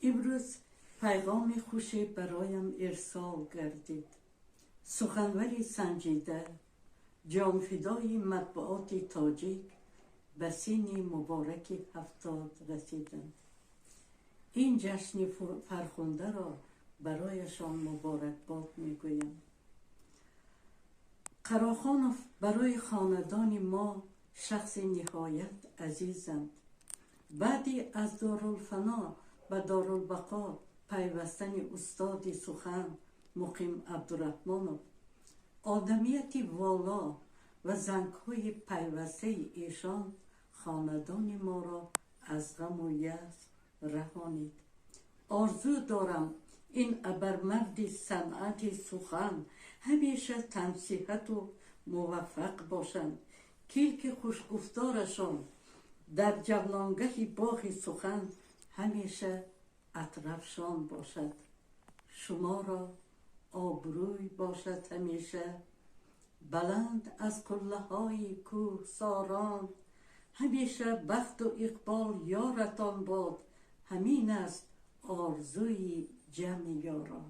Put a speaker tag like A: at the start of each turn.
A: Имрӯз пайғоми хуше бароям ирсол гардид. Суханвари санҷида, ҷонфидои матбуоти тоҷик ба синни мубораки 70 расиданд. Ин ҷашни фархундаро барояшон муборакбод мегӯям. Қарохонов барои хонадони мо шахси ниҳоят азизанд. Баъди аз Дорулфано ба Дорулбақо пайвастани устоди сухан Муқим Абдураҳмонов, одамияти воло ва зангҳои пайвастаи эшон хонадони моро аз ғаму яъс раҳонид. Орзу дорам, ин абармарди санъати сухан ҳамеша тансиҳату муваффақ бошанд, килки хушгуфторашон дар ҷавлонгаҳи боғи сухан ҳамеша атрафшон бошад. Шуморо обрӯй бошад ҳамеша баланд аз қуллаҳои кӯҳсорон, ҳамеша бахту иқбол ёратон бод, ҳамин аст орзуи ҷамъи ёрон.